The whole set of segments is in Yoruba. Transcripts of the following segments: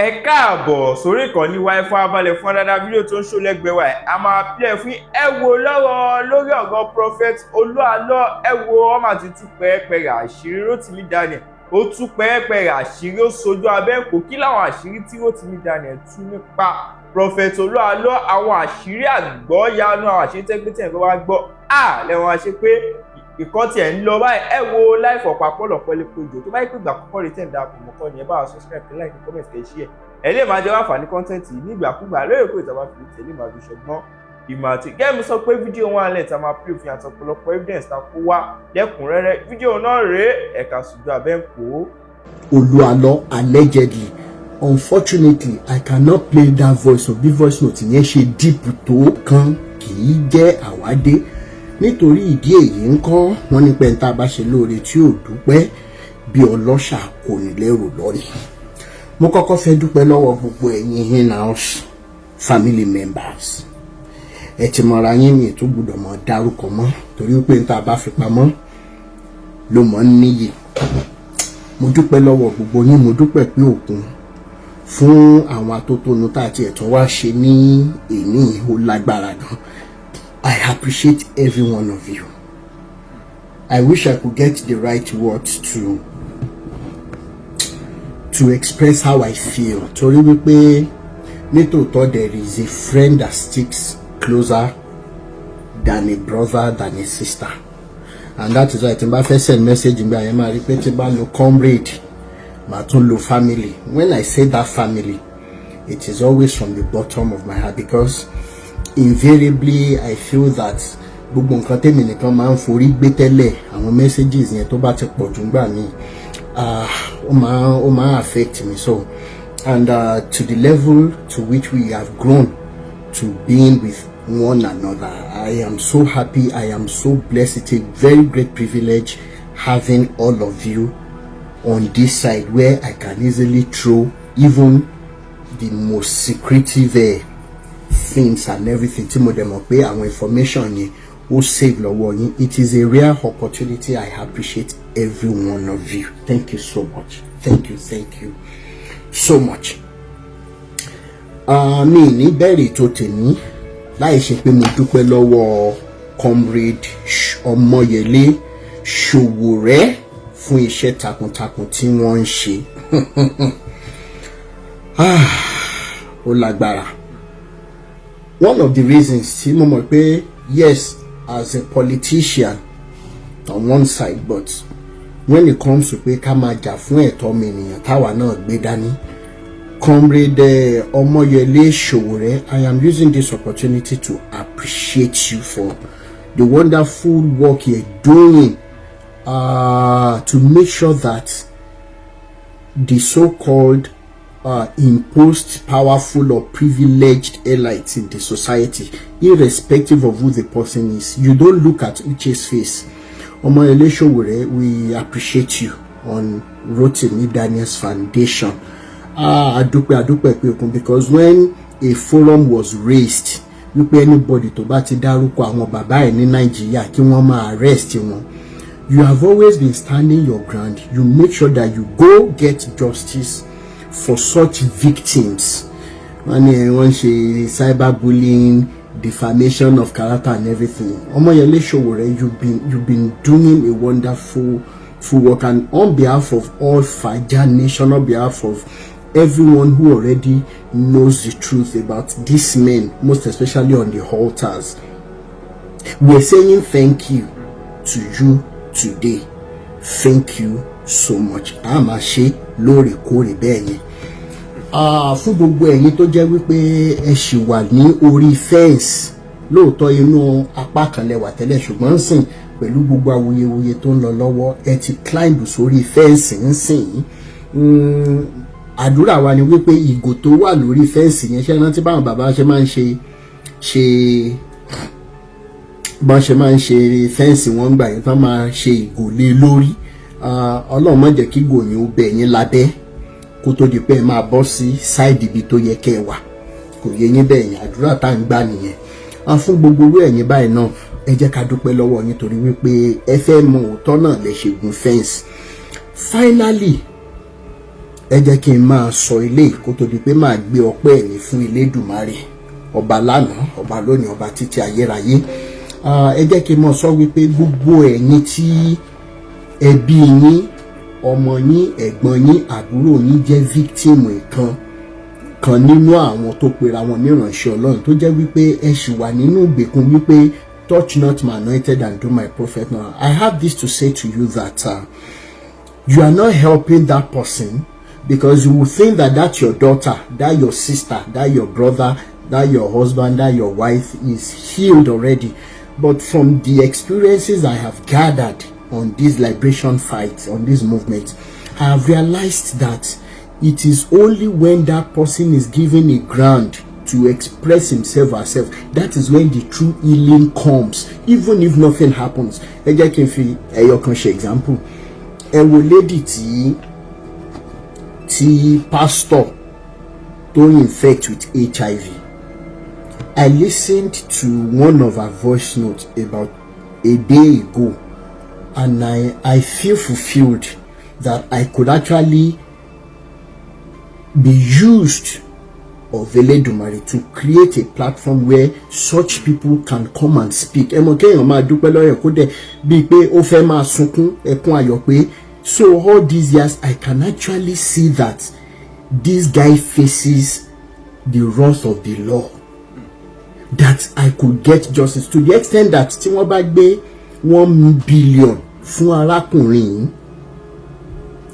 Ẹ káàbọ̀ sórí ìkànnì wa. Ẹ farabalẹ̀ fún dáadáa. Fídíò tó ń ṣó lẹ́gbẹ̀ẹ́ wa ẹ̀ a máa play fún yín. Ẹ wo lọ́rọ̀ lórí ọ̀rọ̀ Prophet Olú Àlọ. Ẹ wo, ọmọ àti tú pẹ́ẹ́pẹ́rẹ́ àṣírí Rótìmí Daniel. Ó tú pẹ́ẹ́pẹ́rẹ́ àṣírí, ó sojú abẹ́ǹkó. Kí láwọn àṣírí tí Rótìmí Daniel tú nípa Prophet Olú Àlọ? Àwọn àṣírí àgbọ́yanu, àwọn àṣírí tẹ́gbẹ́tẹ́ ẹ̀ wá gbọ́ à lẹ́wọ̀n wá ṣe pé ìkọ́ tiẹ̀ ń lọ báyìí. Ẹ wo láìfọ̀ papọ̀ lọ́pọ̀ lẹ́pọ̀ ìjọ tó bá yẹ pé ìgbà àkọ́kọ́ rẹ̀ tẹ̀ ń darapọ̀ mọ́kọ́ ni, ẹ bá wa subscribe, kí like, comment, kẹ́ share. Ẹ lè máa jẹ́ àǹfààní content yìí nígbàkúgbà lóòrèkóòrè tá a bá fi tẹ̀lé, máa fi ṣọgbọ́n ìmọ̀ àti gẹ́gẹ́ sọ pé fídíò wọn alẹ́ tá a máa play fún àti ọ̀pọ̀lọpọ̀ evidence tá a kó wá lẹ́kùnrẹ́rẹ́. Fídíò náà rèé, ẹ̀ka ṣùgbọ́n abẹ́ ń kó. Olúalọ allegedly, unfortunately, I cannot play that voice note. Bí voice note yẹn ṣe deep tó kan kì í jẹ́ àwádé. Nítorí ìdí èyí ń kọ́ wọ́n ní pé ń tá a bá ṣe lóore tí ò dúpẹ́, bí ọlọ́ṣà kò ní lérò lọ́rì. Mo kọ́kọ́ fẹ́ dúpẹ́ lọ́wọ́ gbogbo ẹ̀yin in-house family members. Ẹ ti mọra yín mi tó gbọ́dọ̀ mọ̀ dárúkọ mọ́, torí pé ń tá a bá fi pamọ́ ló mọ̀ ń níyì. Mo dúpẹ́ lọ́wọ́ gbogbo yín. Mo dúpẹ́ pé òkun fún àwọn atótónu tá a ti ẹ̀tọ́ wá ṣe ní èní. Ó lágbára gan. I appreciate every one of you. I wish I could get the right words to express how I feel, torí wípé nítòótọ́, there is a friend that sticks closer than a brother, than a sister, and that is why tí n bá fẹ́ send message nígbà yẹn, máa rí pé tí n bá lo comrade, màá tún lo family. When I say that family, it is always from the bottom of my heart, because invariably I feel that gbogbo nǹkan tèmi nìkan máa ń forí gbé tẹ́lẹ̀, àwọn messages yẹn tó bá ti pọ̀ jù ńgbà míì, ó máa affect me. So and to the level to which we have grown to being with one another, I am so happy, I am so blessed. It's a very great privilege having all of you on this side, where I can easily throw even the most secretive things and everything, tí mo dẹ̀ mọ̀ pé àwọn information yẹn ó save lọ́wọ́ yín. It is a rare opportunity. I appreciate every one of you. Thank you so much. Thank you, thank you so much. Mi ní bẹ̀rẹ̀ tó tèmi láì ṣe pé mo dúpẹ́ lọ́wọ́ Comrade Ọmọyẹlé Sowore fún iṣẹ́ takuntakun tí wọ́n ń ṣe. Ah, ó lágbára. One of the reasons tí mo mọ̀ pé, yes, as a politician on one side, but when it comes to pé ká máa jà fún ẹ̀tọ́ ọmọ ènìyàn táwa náà gbé dání, Comrade Omoyele Sowore, I am using this opportunity to appreciate you for the wonderful work you're doing to make sure that the so-called imposed, powerful or privileged elites in the society, irrespective of who the person is, you don't look at Uche's face. Omoyele Sowore, we appreciate you on Rotimi Daniels Foundation. Ah, adúpẹ́, adúpẹ́ pé okun, because when a forum was raised wípé anybody tó bá ti dárúkọ àwọn bàbá ẹ̀ ní Nàìjíríà, kí wọ́n máa arrest wọn, you have always been standing your ground. You make sure that you go get justice for such victims. Wọ́n ní wọ́n ń ṣe cyberbullying, defamation of character and everything. Omoyele Sowore, you've been doing a wonderful full work, and on behalf of all Faja Nation, on behalf of everyone who already knows the truth about these men, most especially on the altars, we're saying thank you to you today. Thank you so much. A máa ṣe lóòrèkóòrè bẹ́ẹ̀ yẹn. Fún gbogbo ẹ̀yin tó jẹ́ wípé ẹ ṣì wà ní orí fence, lóòótọ́ inú apá kan lẹ wà tẹ́lẹ̀, ṣùgbọ́n sìn pẹ̀lú gbogbo awuyewuye tó ń lọ lọ́wọ́, ẹ ti climb sórí fence ńsìn. Àdúrà wa ni wípé ìgò tó wà lórí fence yẹn, ṣe rántí báwọn bàbá ṣe máa ń ṣe bọ́n ṣe máa ń ṣe fence wọn gbà yẹn, tán máa ṣe ìgò lé lórí? Ọlọ́run má jẹ́ kí ìgò yẹn ó bẹ̀ yín lábẹ́ kó tó di pé ẹ máa bọ́ sí side ibi tó yẹ kẹ́ ẹ wà. Kò yé yín bẹ́ẹ̀ yẹn? Àdúrà tá à ń gbà nìyẹn. Fún gbogbo owó ẹ̀yin báyìí náà, ẹ jẹ́ ká dúpẹ́ lọ́wọ́ yín, torí wípé ẹ fẹ́ mọ òótọ́ náà lẹ ṣe gun fence. Finally, Ẹ jẹ́ kí n máa sọ eléyìí kó tó di pé máa gbé ọpẹ́ mi fún Elédùmarè, ọba lánàá, ọba lónìí, ọba títí ayérayé. Ẹ jẹ́ kí n máa sọ wípé gbogbo ẹ̀yin tí ẹbí yín, ọmọ yín, ẹ̀gbọ́n yín, àbúrò yín jẹ́ victim ìkan kan nínú àwọn tó pera wọn níránṣẹ́ Ọlọ́run, tó jẹ́ wípé ẹ ṣì wà nínú ìgbèkùn wípé "Touch not my anointed and do my prophet no harm." I have this to say to you, that you are not helping that person, because you will think that that's your daughter, that your sister, that your brother, that your husband, that your wife is healed already. But from the experiences I have gathered on this liberation fight, on this movement, I have realized that it is only when that person is given a ground to express himself or herself, that is when the true healing comes, even if nothing happens. Ẹ jẹ́ kí n fi ẹyọ kan ṣe example. Ẹ wo lady tí pastor tó infect with HIV. I listened to one of her voice notes about a day ago, and I feel fulfilled that I could actually be used of Elédùmarè to create a platform where such people can come and speak. Ẹ mọ̀ kéèyàn máa dúpẹ́ lọ́yẹ̀ kó dẹ̀ bíi pé ó fẹ́ máa sunkún ẹkún ayọ̀ pé so all these years, I can actually see that this guy faces the wrath of the law, that I could get justice, to the extent that tí wọ́n bá gbé 1 billion fún arákùnrin yìí,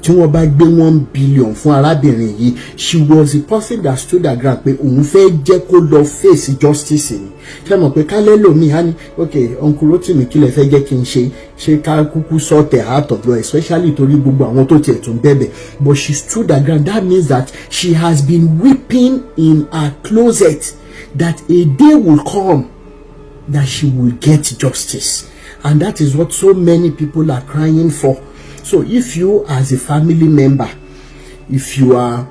tí wọ́n bá gbé 1 billion fún arábìnrin yìí, she was the person that stood her ground pé òun fẹ́ jẹ́ kó lọ face justice ni. Ṣé mọ̀ pé kálẹ́ lòmíì á ní, "Ok, Uncle Rotimi, kí lẹ fẹ́ jẹ́ kí n ṣe? Ṣé ká kúkú sort out of law?" Especially torí gbogbo àwọn tó tiẹ̀ tún bẹ̀bẹ̀. But she stood her ground. That means that she has been weeping in her closet that a day will come that she will get justice, and that is what so many people are crying for. So if you as a family member, if you are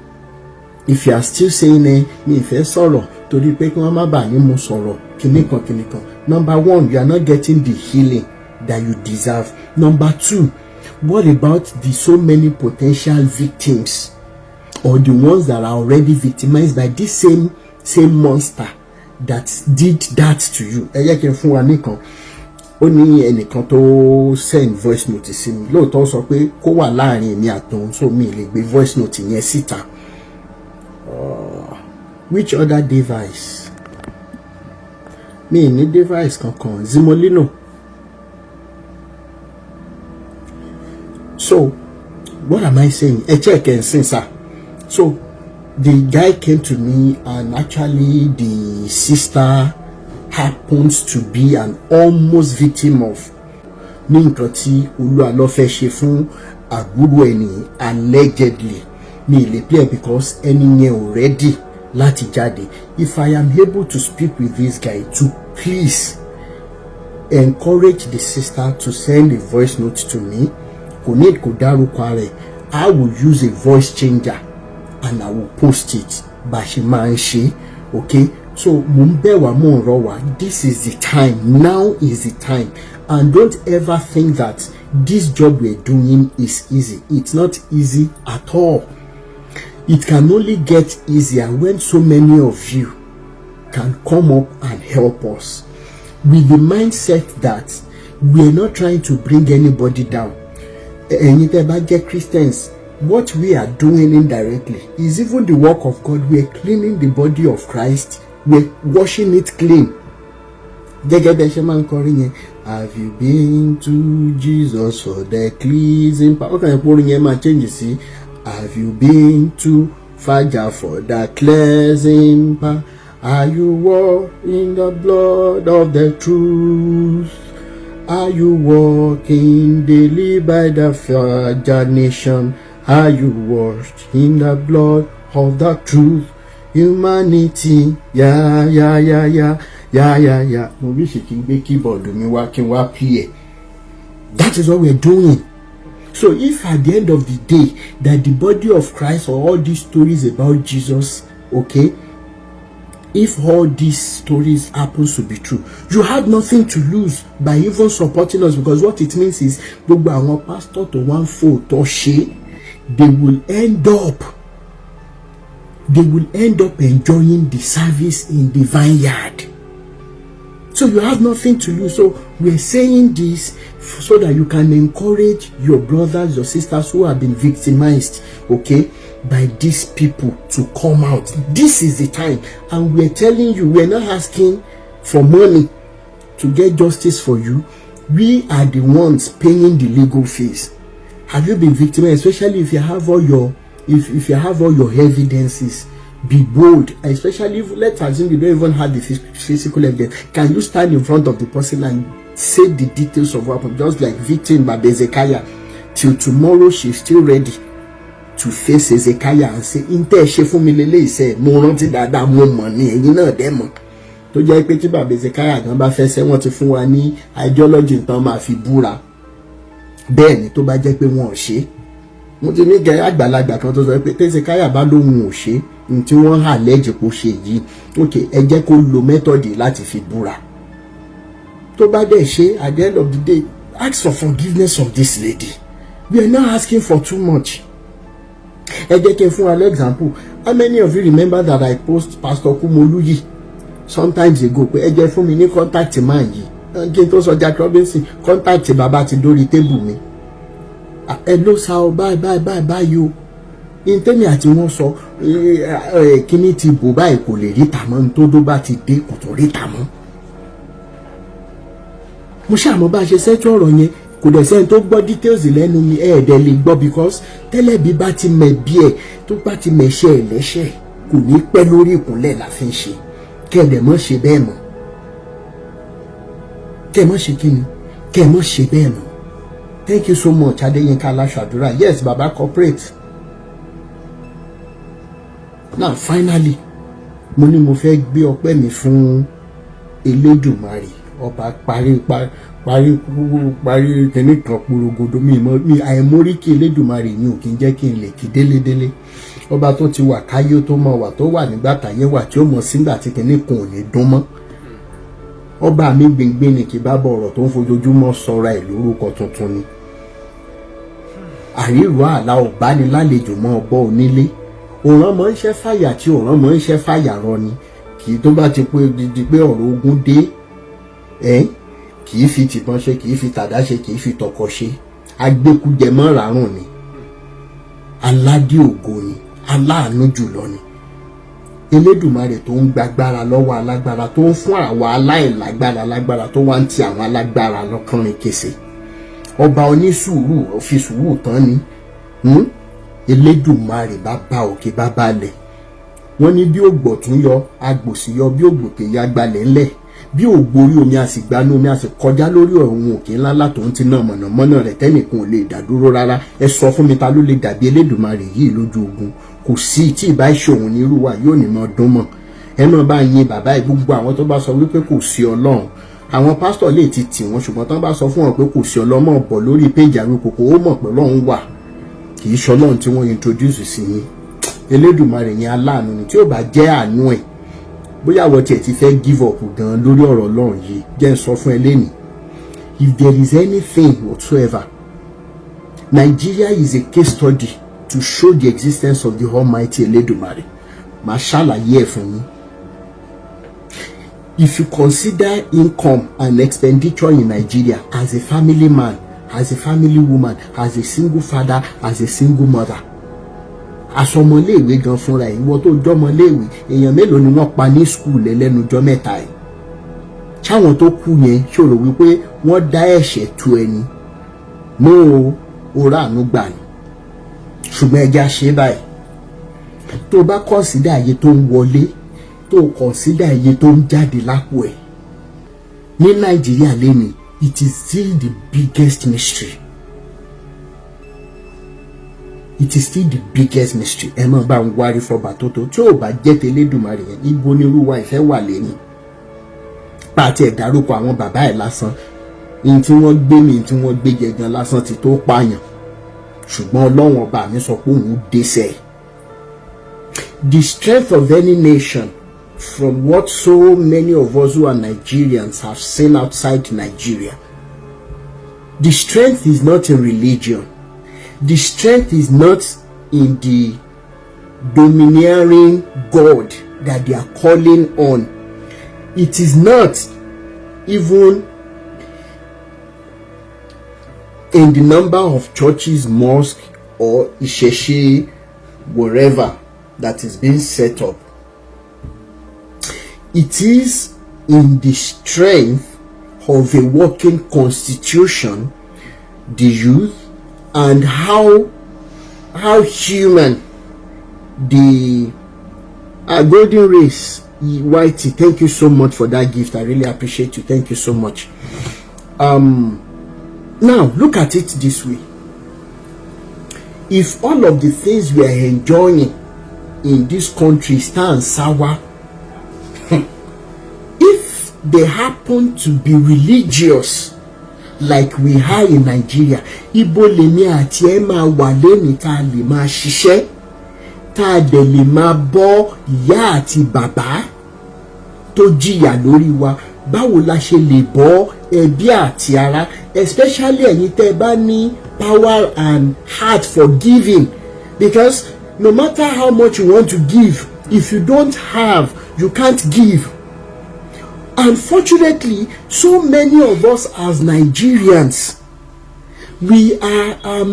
still saying, "Ẹ mi ì fẹ́ sọ̀rọ̀ torí pé kí wọ́n má bàa ní mo sọ̀rọ̀ kinní kan kinní kan," number one, you are not getting the healing that you deserve. Number two, what about the so many potential victims or the ones that are already victimized by this same monster that did that to you? Ẹ jẹ́ kí n fún wa nìkan. Ó ní ẹnìkan tó send voice note sí mi. Lóòótọ́, sọ pé kó wà láàrin èmi àtòun, so mi lè gbé voice note yẹn síta. Which other device? Mi ní device kankan, Zimolino. So what am I saying? Ẹ check ẹ ń sìn sá. So the guy came to me, and actually the sister happens to be an almost victim of ní nǹkan tí Olúalọ́ fẹ́ ṣe fún àbúrò ẹni, allegedly. Mi lè play because ẹni yẹn ò ready láti jáde. If I am able to speak with this guy to please encourage the sister to send a voice note to me, kò ní kò dárúkọ rẹ̀, I will use a voice changer and I will post it bá a ṣe máa ń ṣe. Okay, so mò ń bẹ̀ wá, mò ń rọ̀ wá. This is the time, now is the time, and don't ever think that this job we're doing is easy. It's not easy at all. It can only get easier when so many of you can come up and help us with the mindset that we are not trying to bring anybody down. Ẹ̀yin tẹ́ bá jẹ́ Christians, what we are doing indirectly is even the work of God. We are cleaning the body of Christ, we are washing it clean. Gẹ́gẹ́ bí ẹ ṣe máa ń kọrin yẹn, "Have you been to Jesus for the cleansing power?" Ó kàn yẹn pé orin yẹn máa change sí, "Have you been to Faja for the cleansing power? Are you washed in the blood of the truth? Are you walking daily by the Faja nation? Are you washed in the blood of the truth? Humanity, yeah, yeah." Mo bí ṣe kí n gbé keyboard mi wá kí n wá play ẹ̀. That is what we are doing. So if at the end of the day that the body of Christ or all these stories about Jesus, okay, if all these stories happens to be true, you have nothing to lose by even supporting us, because what it means is gbogbo àwọn pastor tó wá ń fò tó ṣe, they will end up They will end up enjoying the service in the vineyard. So you have nothing to lose. So we're saying this so that you can encourage your brothers, your sisters who have been victimized, okay, by these people to come out. This is the time. And we're telling you, we're not asking for money to get justice for you. We are the ones paying the legal fees. Have you been victimized? Especially if you have all your evidences, be bold. Especially if, let's assume, you don't even have the physical evidence, can you stand in front of the person and say the details of what happened? Just like victim Baba Ezekiah, till tomorrow she's still ready to face Ezekiah and say, "N tẹ́ ẹ ṣe fún mi lélẹ́yìí sẹ́, mo rántí dáadáa, mo mọ̀ ní, ẹ̀yin náà dẹ́ mọ̀." Tó jẹ́ pé tí Baba Ezekiah gan bá fẹ́ sẹ́, wọ́n ti fún wa ní ideology tán máa fi búra. Bẹ́ẹ̀ ni, tó bá jẹ́ pé wọn ò ṣe é, mo ti ní gẹ àgbàlagbà kan tó sọ pé tẹ́síkáyà bá lóhun ò ṣe ní tí wọ́n hà lẹ́jì kó ṣe yìí, OK, ẹ jẹ́ kó lo method láti fi búra. Tó bá dẹ̀ ṣe, at the end of the day, ask for forgiveness of this lady. We are not asking for too much. Ẹ jẹ́ kí n fún wa example. How many of you remember that I post Pastor Kumoluyi sometimes ago pé ẹ jẹ́ fún mi ní contact man yìí? Kí n tó sọ Jack Robinson, contact bàbá ti dórí table mi. Ẹ ló sa ọ báyìí báyìí báyìí báyìí o, ní tẹ́mi àti wọ́n sọ kíní ti bò báyìí, kò lè ríta mọ́. Ní tó dó bá ti dé, kò tó ríta mọ́. Mo ṣàmọ́ bá a ṣe sẹ́tù ọ̀rọ̀ yẹn, kò dẹ̀ sẹ́ni tó gbọ́ details lẹ́nu mi. Ẹ̀ dẹ̀ lè gbọ́, because tẹ́lẹ̀ bí bá ti mẹ̀ bí ẹ̀ tó bá ti mẹ̀ṣẹ̀ ẹ̀ lẹ́ṣẹ̀, kò ní pẹ́ lórí ìkúnlẹ̀ la fi ń ṣe. Kẹ́ ẹ̀ dẹ̀ mọ́ ṣe bẹ́ẹ̀ mọ́. Kẹ́ ẹ̀ mọ́ ṣe kí ni? Kẹ́ ẹ̀ mọ́ ṣe bẹ́ẹ̀ mọ́. Thank you so much, Adéyínká Aláṣọ Àdúrà. Yes, baba, corporate. Now finally, mo ní mo fẹ́ gbé ọpẹ́ mi fún Elédùmarè, ọba parí parí parí kìíní kan porogodo. Mi mọ mi àìmóríkì Elédùmarè mi ò kí ń jẹ́ kí n lè kí délédélé. Ọba tó ti wà káyé tó mọ wà, tó wà nígbà táyé wà, tí ó mọ sígbà tí kìíní kan ò ní dún mọ́. Ọba mi gbìngbìn ni, kì bá bọ ọ̀rọ̀ tó ń fojoojúmọ́ sọra ẹ̀ lórúkọ tuntun ni. Àríwá àlà ọ̀bánilálejò mọ́ ọbọ̀ onílé, òràn mọ́ ń ṣẹ́ fàyà tí òràn mọ́ ń ṣẹ́ fàyà rọ ni. Kì í tó bá ti pé di pé ọ̀rọ̀ ogun dé ẹ́, kì í fi tìbọn ṣe, kì í fi tàdá ṣe, kì í fi tọkọ ṣe. Agbẹ́kújẹ mọ́ ràrùn ni, aládé ògo ni, aláàánú jùlọ ni. Elédùmarè tó ń gbàgbára lọ́wọ́ alágbára, tó ń fún àwa aláìlágbára lágbára, tó wá ń ti àwọn alágbára lọ́kùnrin kése. Ọba onísùúrù, ó fi sùúrù tán ni. Elédùmarè, bàbá òkè, bàbá lẹ̀. Wọ́n ní bí ògbọ̀tún yọ, agbòsí yọ, bí ògbòkè ya gbalẹ̀ ńlẹ̀, bí ògbórí omi, a sì gbanú omi, a sì kọjá lórí ọ̀hún. Òkè ńláńlá tó ń ti náà mọ̀nàmọ́ná rẹ̀, tẹ́nìkan ò lè dádúró rárá. Ẹ sọ fún mi, ta ló lè dàbí Elédùmarè yìí lójú ogun? Kò sí. Tí ìbá ìṣòwò ní irú wa yóò ní mọ dún mọ́. Ẹ náà bá yin bàbá ẹ. Gbogbo àwọn tó bá sọ wípé kò sí Ọlọ́run, àwọn pásítọ̀ lè ti tì wọ́n, ṣùgbọ́n tán bá sọ fún wọn pé kò sí ọlọ́mọ bọ̀ lórí péjì Àwíkòkò, ó mọ̀ pé Ọlọ́run wà, kì í ṣọlọ́run tí wọ́n introduce sí yín. Elédùmarè yẹn aláàánú ni. Tí ó bá jẹ́ àánú ẹ̀, bóyá àwọn tiẹ̀ ti fẹ́ give up gan lórí ọ̀rọ̀ Ọlọ́run yìí. Jẹ́ ń sọ fún ẹ lẹ́nìí, if there is anything whatsoever, Nigeria is a case study to show the existence of the Almighty Elédùmarè. Màá ṣàlàyé ẹ̀ fún yín. If you consider income and expenditure in Nigeria, as a family man, as a family woman, as a single father, as a single mother, asọmọléèwé gan fúnra ẹ̀, ìwọ tó jọmọléèwé, èèyàn mélòó ni wọ́n pa ní school lẹ́nujọ́ mẹ́ta ẹ̀? Ṣáwọn tó kú yẹn ṣòro wípé wọ́n dá ẹ̀ṣẹ̀ tu ẹni ní o òrà àánú gbà ní? Ṣùgbọ́n ẹja ṣe báyìí: tó bá consider iye tó ń wọlé, tó consider iye tó ń jáde lápò ẹ̀ ní Nàìjíríà lẹ́ni, it is still the biggest mystery. It is still the biggest mystery. Ẹ máa bá ń wárí fọba tó tó. Tí ò bá jẹ́ tẹlẹ́dùmarè yẹn, ibo ni irú wa ìfẹ́ wà lẹ́ni pàtí ẹ̀ dárúkọ àwọn bàbá ẹ̀ lásán? Ní tí wọ́n gbé mi, tí wọ́n gbé jẹ gan lásán ti tó pààyàn. Ṣùgbọ́n Ọlọ́run ọba mi sọ pé òun dẹ́sẹ̀. The strength of any nation, from what so many of us who are Nigerians have seen outside Nigeria, the strength is not in religion. The strength is not in the domineering God that they are calling on. It is not even in the number of churches, mosques, or Ìṣẹ̀ṣe, wherever that is being set up. It is in the strength of a working constitution, the youth, and how human the Golden Race Whitey. Thank you so much for that gift. I really appreciate you. Thank you so much. Now look at it this way: if all of the things we are enjoying in this country stand sour, if they happen to be religious like we are in Nigeria, ibo lèmi àti ẹ máa wà lẹ́nìí tá a lè máa ṣiṣẹ́, tá a dẹ̀ lè máa bọ́ ìyá àti bàbá tó jìyà lórí wa? Báwo la ṣe lè bọ́ ẹbí àti ará, especially ẹ̀yin tẹ́ ẹ bá ní power and heart for giving? Because no matter how much you want to give, if you don't have, you can't give. Unfortunately, so many of us as Nigerians, we are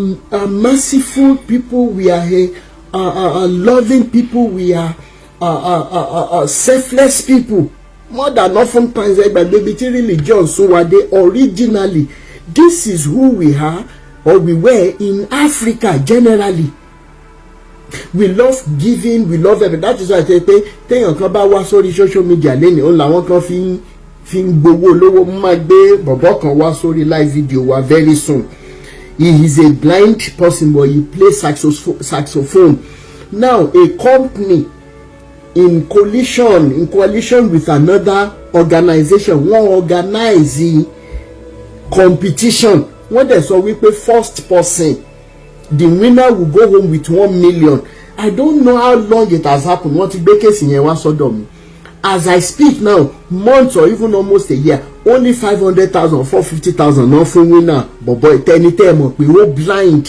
merciful people, we are a loving people, we are selfless people more than often times. Ẹ gbàgbé ibi tí religion sún wa dé. Originally, this is who we are or we were in Africa generally. We love giving, we love everything. That is why I say pé téèyàn kan bá wá sórí social media lẹ́nu, òun làwọn kan fi ń gbowó lówó. Mo máa gbé bọ̀bọ̀ kan wá sórí live video wa very soon. He is a blind person, but he plays saxophone. Now, a company in coalition with another organization, wọ́n organize competition. Wọ́n dẹ̀ sọ wípé first person, the winner will go home with 1 million. I don't know how long it has happened. Wọ́n ti gbé case yẹn wá sọ́dọ̀ mi. As I speak now, months or even almost a year, only 500,000, 450,000 náà fún winner. Bọ̀bọ̀ ìtẹ́ni tẹ́ ẹ mọ̀ pé ó blind,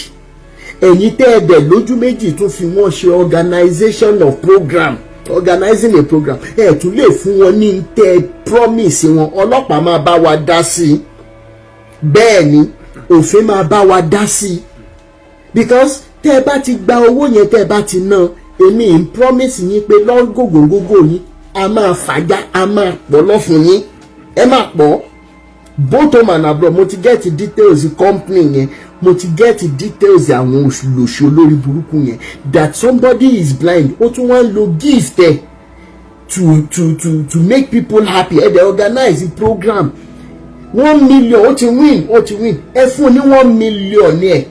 ẹ̀yin tẹ́ ẹ dẹ̀ lójú méjì tún fi wọ́n ṣe organization of program, organizing a program, ẹ̀ tún lè fún wọn ní tẹ́ ẹ promise wọn. Ọlọ́pàá máa bá wa dá sí i, bẹ́ẹ̀ ni òfin máa bá wa dá sí i, because tẹ́ ẹ bá ti gba owó yẹn, tẹ́ ẹ bá ti ná, èmi ń promise yín pé lọ́gògògógó yín a máa fàájà, a máa pọ̀ lọ́fun yín, ẹ máa pọ̀ both home and abroad. Mo ti get details company yẹn, mo ti get details àwọn olòṣì olórí burúkú yẹn. That somebody is blind, ó tún wá ń lo gift ẹ to make people happy. Ẹ dẹ̀ organize program, 1 million, ó ti win, ó ti win, ẹ fún ní 1 million ní ẹ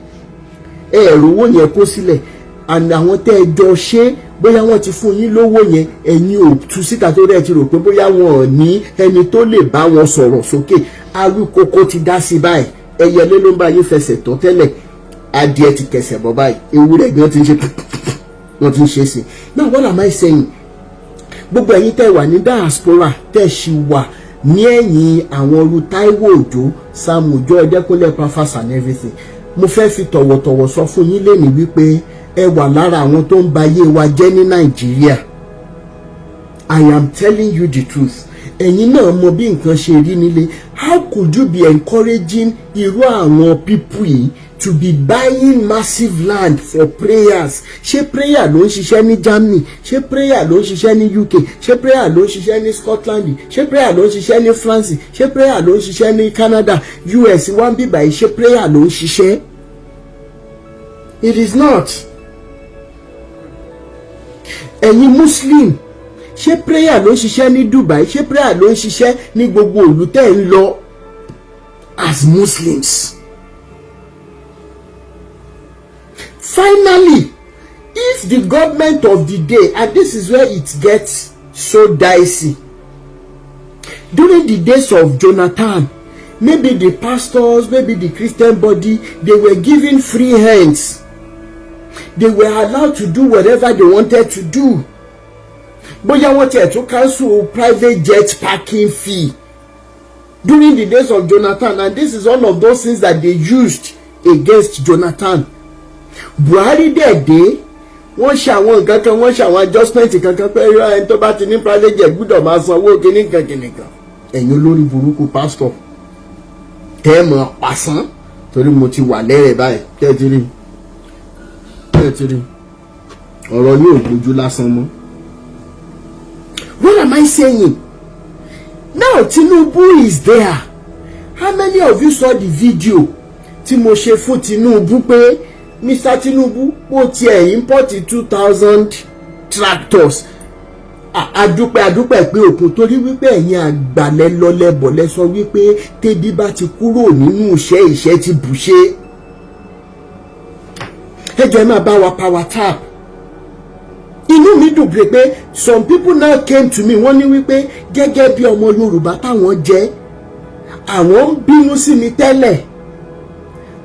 ẹ rówó yẹn kó sílẹ̀. And àwọn tẹ́ ẹ jọ ṣe, bóyá wọ́n ti fún yín lówó yẹn, ẹ̀yin ò tú síta tó rẹ̀ ti rò pé bóyá wọn ò ní ẹni tó lè bá wọn sọ̀rọ̀ sókè. Awíkókó ti dá sí báyìí. Ẹyẹlé ló ń bá yín fẹsẹ̀ tọ́ tẹ́lẹ̀, adìẹ ti kẹsẹ̀ bọ́ báyìí, ewúrẹ́ gan ti ń ṣe, wọ́n ti ń ṣe sí. Now, what am I saying? Gbogbo ẹ̀yin tẹ́ wà ní diaspora, tẹ́ ṣì wà ní ẹ̀yìn àwọn ọrú Táíwò Òjó, Sam Òjó, Ọdẹkùnlé Pafas and everything, mo fẹ́ fi tọ̀wọ̀tọ̀wọ̀ sọ fún yín lẹ́nu wípé ẹ wà lára àwọn tó ń ba ayé wa jẹ́ ní Nàìjíríà. I am telling you the truth. Ẹ̀yin náà mọ bí nǹkan ṣe rí nílé. How could you be encouraging irú àwọn people yìí to be buying massive land for prayers? Ṣé prayer ló ń ṣiṣẹ́ ní Germany? Ṣé prayer ló ń ṣiṣẹ́ ní UK? Ṣé prayer ló ń ṣiṣẹ́ ní Scotland? Ṣé prayer ló ń ṣiṣẹ́ ní France? Ṣé prayer ló ń ṣiṣẹ́ ní Canada, US wá ń bíbáyìí? Ṣé prayer ló ń ṣiṣẹ́? It is not. Ẹ̀yin Muslim, ṣé prayer ló ń ṣiṣẹ́ ní Dubai? Ṣé prayer ló ń ṣiṣẹ́ ní gbogbo ìlú tẹ́ ń lọ as Muslims? Finally, if the government of the day, and this is where it gets so dicey, during the days of Jonathan, maybe the pastors, maybe the Christian body, they were given free hands. They were allowed to do whatever they wanted to do. Bóyá wọ́n tiẹ̀ tún cancel private jet parking fee during the days of Jonathan, and this is one of those things that they used against Jonathan. Buhari dẹ̀ dé, Wọ́n ṣe àwọn nǹkan kan, wọ́n ṣe àwọn adjustment kankan pé irú ẹni tó bá ti ní private jet gbúdọ̀ máa sanwó kíní kan kíní kan. Ẹ̀yin olórí burúkú pásítọ̀ tẹ́ ẹ mọ̀ pàṣán, torí mo ti wà lẹ́rẹ̀ báyìí. Tẹ́ ẹ ti rí, tẹ́ ẹ ti rí, ọ̀rọ̀ yóò gbójú lásán mọ́. What am I saying now? Tinubu is there. How many of you saw the video tí mo ṣe fún Tinubu pé, "Mr. Tinubu, ó tiẹ̀ import 2,000 tractors"? Adúpẹ́, adúpẹ́ pé òkun, torí wípé ẹ̀yin àgbàlẹ̀ lọ́lẹ́bọ̀lẹ́ sọ wípé tẹ́bí bá ti kúrò nínú iṣẹ́, ìṣẹ́ ti bùṣe. Ẹ jọ̀ọ́, ẹ máa bá wa power tap. Inú mi dùn pé some people now came to me, wọ́n ní wípé gẹ́gẹ́ bí ọmọ Yorùbá táwọn jẹ́, àwọn ń bínú sí mi tẹ́lẹ̀,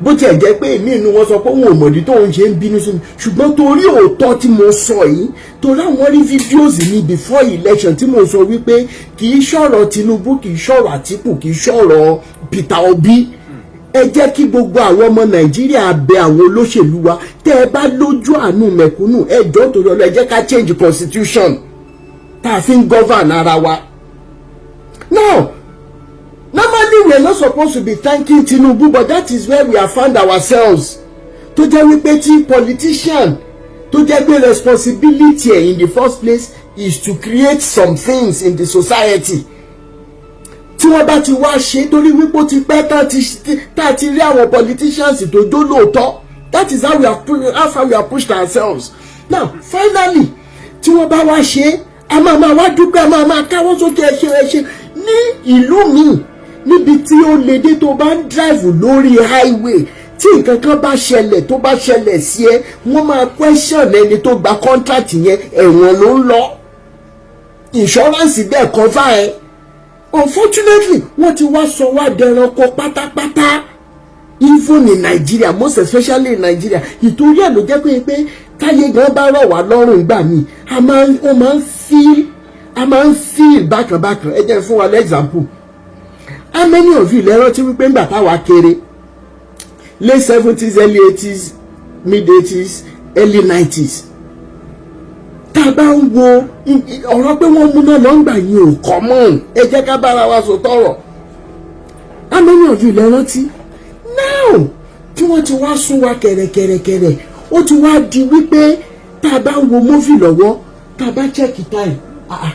bó tiẹ̀ jẹ́ pé èmi inú wọn sọ pé òun ò mọ̀dí tóun ṣe ń bínú sí mi, ṣùgbọ́n torí òótọ́ tí mo sọ yìí, torí àwọn rí videos mi before election tí mo sọ wípé kì í ṣọ̀rọ̀ Tinubu, kì í ṣọ̀rọ̀ Àtíkù, kì í ṣọ̀rọ̀ Peter Obi. Ẹ jẹ́ kí gbogbo àwọn ọmọ Nàìjíríà bẹ àwọn olóṣèlú wa, tẹ́ ẹ bá lójú àánú mẹ̀kúnnù, ẹ jọ̀ọ́, torí ọlọ́, ẹ jẹ́ ká change constitution tá a fi ń govern ara wa. Now, normally we are not supposed to be thanking Tinubu, but that is where we have found ourselves, tó jẹ́ wípé tí politician tó jẹ́ pé responsibility in the first place is to create some things in the society, tí wọ́n bá ti wá ṣe, torí wípé ó ti pẹ́ tá a ti rí àwọn politicians tó jó lóòótọ́. That is how far we have pushed ourselves. Now, finally, tí wọ́n bá wá ṣe, a máa máa wá dúpẹ́, a máa máa káwọ́ sókè, "Ẹ ṣe, ẹ ṣe." Ní ìlú míì níbi tí ó lè dé, tó bá ń drive lórí highway, tí nǹkan kan bá ṣẹlẹ̀, tó bá ṣẹlẹ̀ sí ẹ, wọ́n máa question ẹni tó gba contract yẹn, ẹ̀wọ̀n ló ń lọ, insurance bẹ́ẹ̀ cover ẹ. Unfortunately, wọ́n ti wá sọ wá dẹranko pátápátá, even in Nigeria, most especially in Nigeria. Ìtorí ẹ̀ ló jẹ́ pé táyé gan bá rọ̀ wá lọ́rùn gbà míì, a máa ń ó máa ń feel a máa ń feel bákan bákan. Ẹ jẹ́ fún wa example. How many of you lẹ rántí wípé ńgbà táwa kéré, late 70s, early 80s, mid 80s, early 90s, tá a bá ń wo ọ̀rọ̀ pé wọ́n múná lọ́ngbà yìí ò common? Ẹ jẹ́ ká bára wa sọ tọrọ. How many of you lẹ rántí? Now tí wọ́n ti wá sún wa kẹ̀rẹ̀kẹ̀rẹ̀kẹ̀rẹ̀, ó ti wá di wípé tá a bá ń wo movie lọ́wọ́, tá a bá check time, ah ah,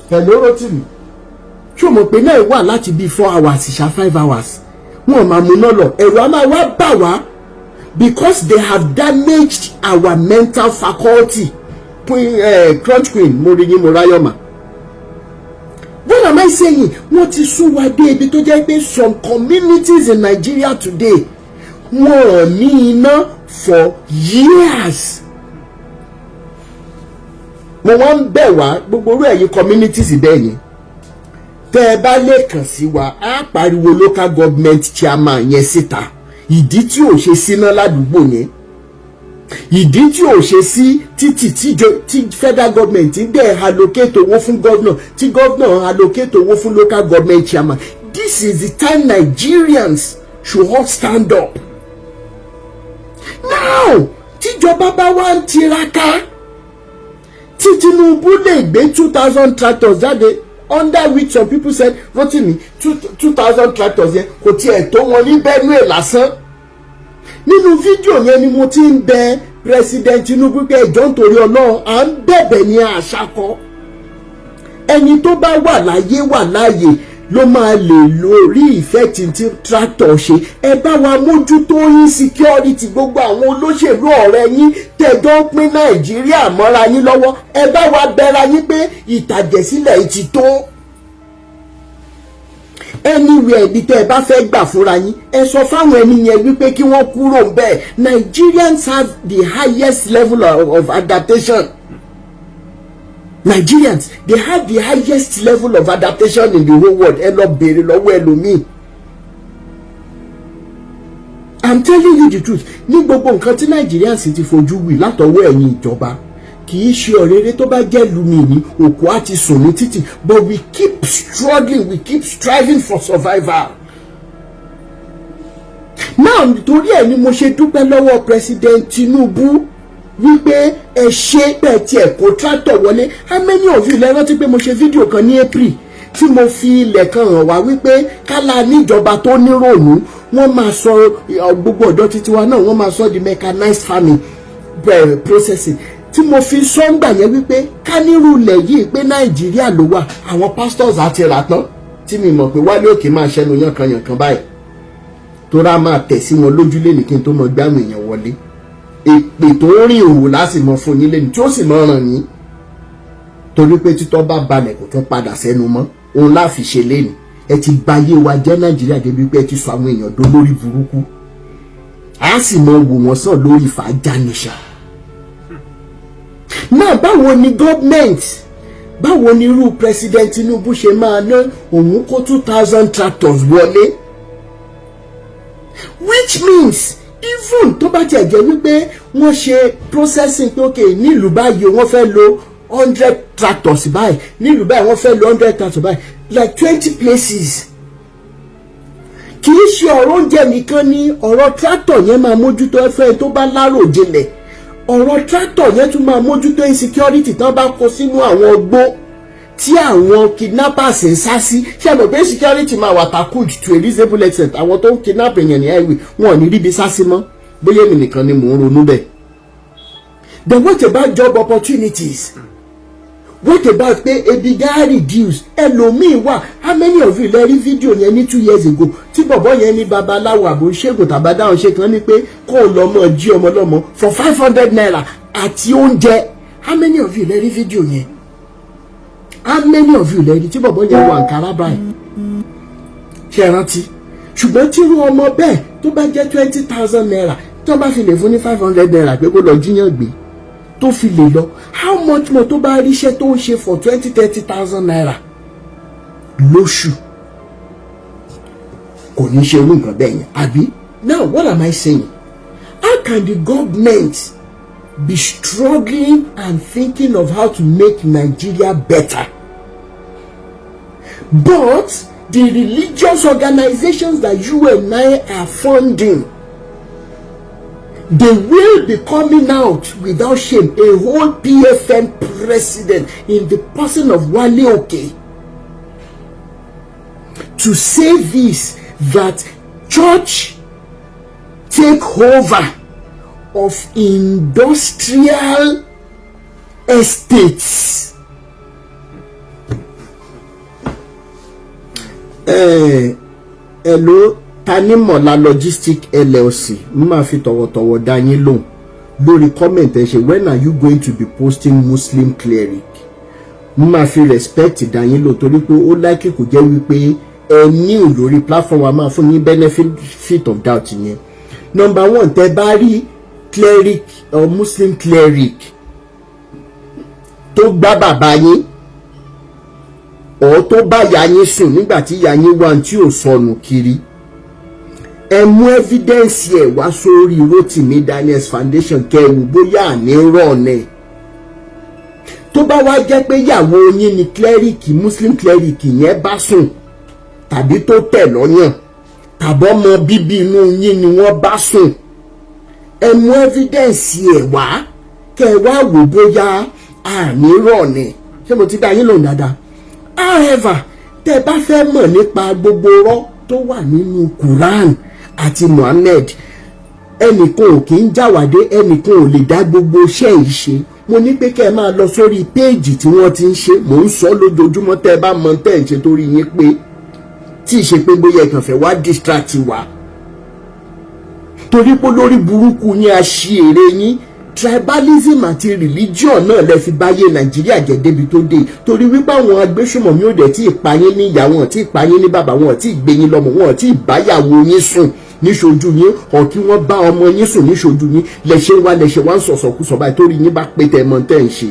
hello Rotimi, ṣé o mọ̀ pé náà wà láti bíi 4 hours ṣá, 5 hours, wọn máa múná lọ, ẹ̀rù á máa wá bà wá because they have damaged our mental faculty. Queen, Crunch Queen, mo rí yín, mo ráyọ̀ mà. What am I saying? Wọ́n ti sún wa dé ibi tó jẹ́ pé some communities in Nigeria today, wọ́n ò ní iná for years. Mo wọ́n ń bẹ̀ wá, gbogbo orú ẹ̀yin communities bẹ́ẹ̀ yẹn, tẹ́ ẹ bá lè kàn sí wa, á pariwo local government chairman yẹn síta, ìdí tí ò ṣe síná ládùúgbò yẹn, ìdí tí ò ṣe sí títì, tí federal government dẹ̀ allocate owó fún governor, tí governor allocate owó fún local government chairman. This is the time Nigerians should all stand up. Now, tíjọba bá wá ń tiraka, tí Tinubu lè gbé 2,000 tractors jáde, under which some people said, "Rotimi, 2,000 tractors yẹn kò tiẹ̀ tó wọn ní Benue lásán." Nínú fídíò yẹn ni mo ti ń bẹ President Tinubu pé ẹjọ́, nítorí Ọlọ́run, à ń bẹ̀bẹ̀ ní àṣàkọ. Ẹni tó bá wà láyé, wà láàyè, ló máa lè lórí ìfẹ́ tí tractor ṣe. Ẹ bá wa mójútó insecurity. Gbogbo àwọn olóṣèlú ọ̀rẹ́ yín tẹ̀jọ́ ń pín Nàìjíríà mọ́ra yín lọ́wọ́, ẹ bá wa bẹ̀rẹ̀ yín pé ìtàjẹ̀sílẹ̀ ti tó. Anywhere ibi tẹ́ ẹ bá fẹ́ gbà fúnra yín, ẹ sọ fáwọn ẹni yẹn wípé kí wọ́n kúrò ńbẹ̀. Nigerians have the highest level of adaptation. Nigerians, they have the highest level of adaptation in the whole world. Ẹ lọ béèrè lọ́wọ́ ẹlòmíì. I'm telling you the truth. Ní gbogbo nǹkan tí Nigerians ti fojú wì látọwọ́ ẹ̀yin ìjọba, kì í ṣe ọ̀rẹ́rẹ́. Tó bá jẹ́ lumi ní òkú á ti sùn ní títì, but we keep struggling, we keep striving for survival. Now, nítorí ẹ̀ ni mo ṣe dúpẹ́ lọ́wọ́ President Tinubu. Wípé ẹ ṣe bẹ́ẹ̀ tí ẹ kó tractor wọlé. How many of you lẹ rántí pé mo ṣe fídíò kan ní April tí mo fi ilẹ̀ kan hàn wá wípé kálá níjọba tó níròònú, wọ́n máa sọ gbogbo ọ̀dọ́ títí wa náà, wọ́n máa sọ di mechanized farming processing, tí mo fi sọ́ngbà yẹn wípé kánírù ilẹ̀ yìí pé Nàìjíríà ló wà, àwọn pastors á ti rà tán, tí mi mọ̀ pé Wálé Òkè máa ṣẹnu yànkan báyìí, tó rà máa tẹ̀ sí wọn lójúlé ní kí n tó mọ gbáwọn èèyàn wọlé. Èpè tó ń rìn òwò láti mọ fún yín lẹ́nu tí ó sì mọ ràn yín, torí pé títọ́ bá balẹ̀, kò tún padà sẹ́nu mọ́. Òun láfi ṣe lẹ́nu. Ẹ ti bayé wa jẹ́ Nàìjíríà débi pé ẹ ti sọ àwọn èèyàn dó lórí burúkú, a sì mọ wò wọ́n sàn lórí fàájànìṣà náà. Báwo ni gọ́ọ̀mẹ̀ntì, báwo ni irú President Tinubu ṣe máa ná òun kó 2,000 tractors wọlé, which means even tó bá tiẹ̀ jẹ́ wípé wọ́n ṣe processing pé, ok, nílùú báyìí wọ́n fẹ́ lo 100 tractors báyìí, nílùú báyìí wọ́n fẹ́ lo 100 tractors báyìí, like 20 places. Kì í ṣe ọ̀rọ̀ oúnjẹ nìkan ni ọ̀rọ̀ tractor yẹn máa mójútó. Ẹfẹ́ tó bá láròjinlẹ̀, ọ̀rọ̀ tractor yẹn tún máa mójútó insecurity tán bá kó sínú àwọn ọgbó tí àwọn kidnappers ń sá sí. Ṣé ẹ mọ̀ pé security máa wà tackled to a reasonable extent? Àwọn tó ń kidnap èèyàn ní highway, wọn ò ní ríbi sá sí mọ́. Bóyá èmi nìkan ni mò ń ronú bẹ́ẹ̀. Then what about job opportunities? What about pé ebi gá reduce? Ẹlòmíín wà. How many of you lẹ rí fídíò yẹn ní 2 years ago tí bọ̀bọ̀ yẹn ní babaláwo àbò ṣègùn tàbádáhùn ṣe kan ní pé kó o lọ mọ̀ jí ọmọ lọ́mọ for ₦500 àti oúnjẹ? How many of you lẹ rí fídíò yẹn? How many of you lẹ rí tí bọ̀bọ̀ yẹn wọ àǹkárá báyìí? Ṣe é rántí? Ṣùgbọ́n tírú ọmọ bẹ́ẹ̀ tó bá jẹ́ ₦20,000 tó bá fi lè fún ní ₦500 pé kó lọ jíyàn gbé, tó fi lè lọ, how much more tó bá ríṣẹ́ tó ń ṣe for ₦20,000, ₦30,000 lóṣù? Kò ní ṣe irú nǹkan bẹ́ẹ̀ yẹn, àbí? Now, what am I saying? How can the government be struggling and thinking of how to make Nigeria better, but the religious organizations that you and I are funding, they will be coming out without shame, a whole PFN president in the person of Wale Oke, to say this, that church take over of industrial estates? Hello, Tanimola Logistic LLC, n máa fi tọ̀wọ̀tọ̀wọ̀ dá yín lóhùn lórí comment ẹ ṣe. "When are you going to be posting Muslim cleric?" N máa fi respect dá yín lóhùn torí pé ó likely kò jẹ́ wípé ẹ new lórí platform wa. Máa fún yín benefit of doubt yẹn. Number one, tẹ bá rí cleric or Muslim cleric tó gbá bàbá yín ọ̀, tó bá ìyá yín sùn nígbà tí ìyá yín wà tí ò sọnù kiri, ẹ mú evidence ẹ wá sórí Rotimi Daniels Foundation, kẹwù bóyá àní rọ̀ọ̀nẹ̀. Tó bá wá jẹ́ pé ìyàwó yín ni cleric, Muslim cleric yẹn bá sùn, tàbí tó tẹ̀ lọ́yàn, tàbí ọmọ bíbí inú yín ni wọ́n bá sùn, ẹ mú evidence ẹ wá, kẹ ẹ wá wò bóyá àní rọ̀ọ̀nẹ̀. Ṣé mo ti dá yín lóhùn dáadáa? However, tẹ́ ẹ bá fẹ́ mọ̀ nípa gbogbo rọ́ tó wà nínú Quran àti Muhammad, ẹnìkan ò kì í jáwàdé, ẹnìkan ò lè dá gbogbo iṣẹ́ yìí ṣe. Mo ní pé kẹ́ ẹ máa lọ sórí péèjì tí wọ́n ti ń ṣe. Mò ń sọ lójoojúmọ́. Tẹ́ ẹ bá mọ tẹ́ ẹ ń ṣe torí yín pé tí ì ṣe pé bóyá ẹ kàn fẹ́ wá distract wa, torí pé lórí burúkú yín, aṣièrè yín, tribalism àti religion náà lẹ fi báyé Nàìjíríà jẹ́ débi tó dé, torí wípé àwọn agbésùmọ̀mí ò dẹ̀ tí ì pa yín ní ìyá wọn, tí ì pa yín ní bàbá wọn, tí ì gbé yín lọ́mọ wọn, tí ì báyàwó yín sùn níṣojú yín, ọ̀ kí wọ́n bá ọmọ yín sùn níṣojú yín, lẹ́ṣẹ̀ wá ń sọ̀sọ̀kúsọ báyìí, torí yín bá pé tẹ̀ mọ́ tẹ́ ń ṣe.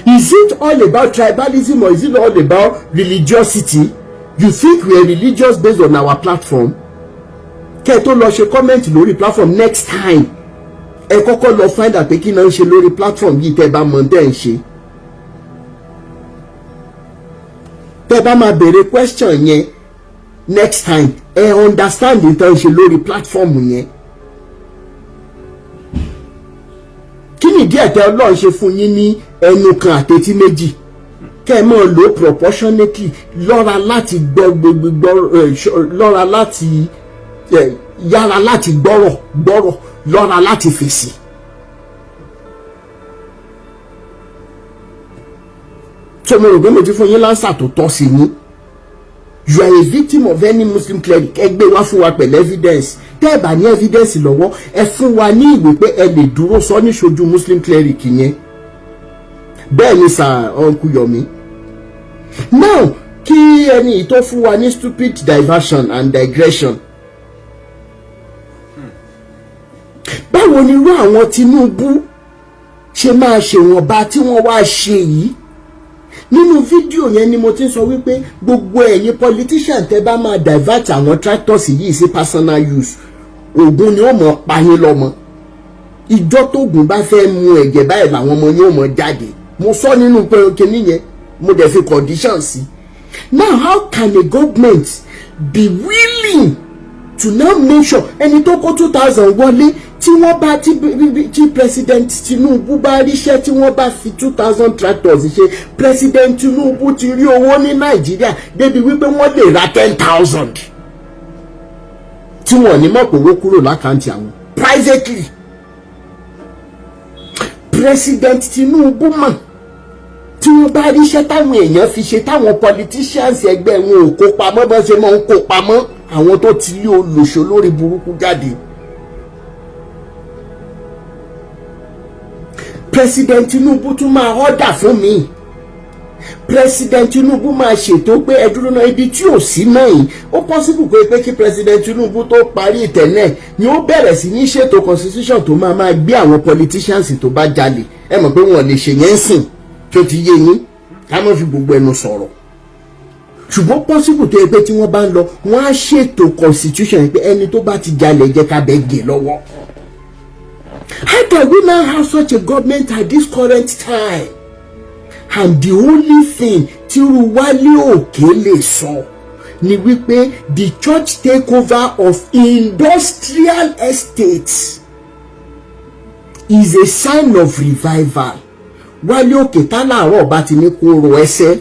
Is it all about tribalism or is it all about religiosity? You think we are religious based on our platform? Kẹ́ ẹ tó lọ ṣe comment lórí platform next time, ẹ kọ́kọ́ lọ find out pé kí náà ń ṣe lórí platform yìí. Tẹ́ ẹ bá mọ̀ tẹ́ ẹ ń ṣe, tẹ́ ẹ bá máa béèrè question yẹn next time, ẹ understand ní tẹ́ ń ṣe lórí platform yẹn. Nìdí ẹ̀tẹ́ Ọlọ́run ṣe fún yín ní ẹnu kan àtẹtí méjì, kẹ́ ẹ máa lò ó proportionately. Lọ́ra láti gbọ́ gbogbo, lọ́ra láti yára láti gbọ́rọ̀ gbọ́rọ̀, lọ́ra láti fèsì. So mo rò pé mo ti fún yín l'answer tó tọ́ sí yín. You are a victim of any Muslim cleric, ẹ gbé wá fún wa pẹ̀lú evidence. Tẹ́ ẹ bá ní evidence lọ́wọ́, ẹ fún wa ní ìwé pé ẹ lè dúró sọ níṣojú Muslim cleric yẹn. Bẹ́ẹ̀ ni sir, Uncle Yomi. Now, kí ẹni tó fún wa ní stupid diversion and digression, báwo ni irú àwọn Tinubu ṣe máa ṣèwọ̀nba tí wọ́n wá ṣe yìí? Nínú fídíò yẹn ni mo ti ń sọ wípé gbogbo ẹ̀yin politician tẹ́ bá máa divert àwọn tractors yìí sí personal use, Ògún ni ó mọ̀ pa yín lọ́mọ. Ìjọ tóògùn bá fẹ́ mu ẹ̀jẹ̀ báyìí làwọn ọmọ yóò mọ̀ jáde. Mo sọ nínú pé kíní yẹn, mo dẹ̀ fi condition sí. Now, how can a government be willing to now make sure ẹni tó kó 2,000 wọlé, tí wọ́n bá tí President Tinubu bá ríṣẹ́ tí wọ́n bá fi 2,000 tractors ṣe, President Tinubu ti rí owó ní Nàìjíríà débi wípé wọ́n lè ra 10,000 tí wọ́n ní mọ̀ pé owó kúrò l'account àwọn privately. President Tinubu mọ̀ tí wọ́n bá ríṣẹ́ táwọn èèyàn fi ṣe, táwọn politicians ẹgbẹ́ wọn ò kó pamọ́ bọ́n ṣe máa ń kó pamọ́, àwọn tó ti lé olùṣọ́ lórí burúkú jáde. President Tinubu tún máa order fún mi. President Tinubu máa ṣètò pé ẹ dúró náà, ibi tí ò sí náà yìí, ó possible pé kí President Tinubu tó parí ìtẹ̀lẹ̀ ni ó bẹ̀rẹ̀ sí ní ṣètò constitution tó máa gbé àwọn politicians tó bá jalè. Ẹ mọ̀ pé wọ́n lè ṣe yẹn sìn tó ti yé yín, ká má fi gbogbo ẹnu sọ̀rọ̀, ṣùgbọ́n possible tó yẹ pé tí wọ́n bá ń lọ, wọ́n á ṣètò constitution yẹn pé ẹni tó bá ti jalè, jẹ́ ká bẹ́ẹ̀ gé lọ́wọ́. How can we now have such a government at this current time? And the only thing tíru Wálé Òkè lè sọ ni wípé the church takeover of industrial estates is a sign of revival. Wálé Òkè, tálàárọ̀ bá ti ní kó ro ẹsẹ̀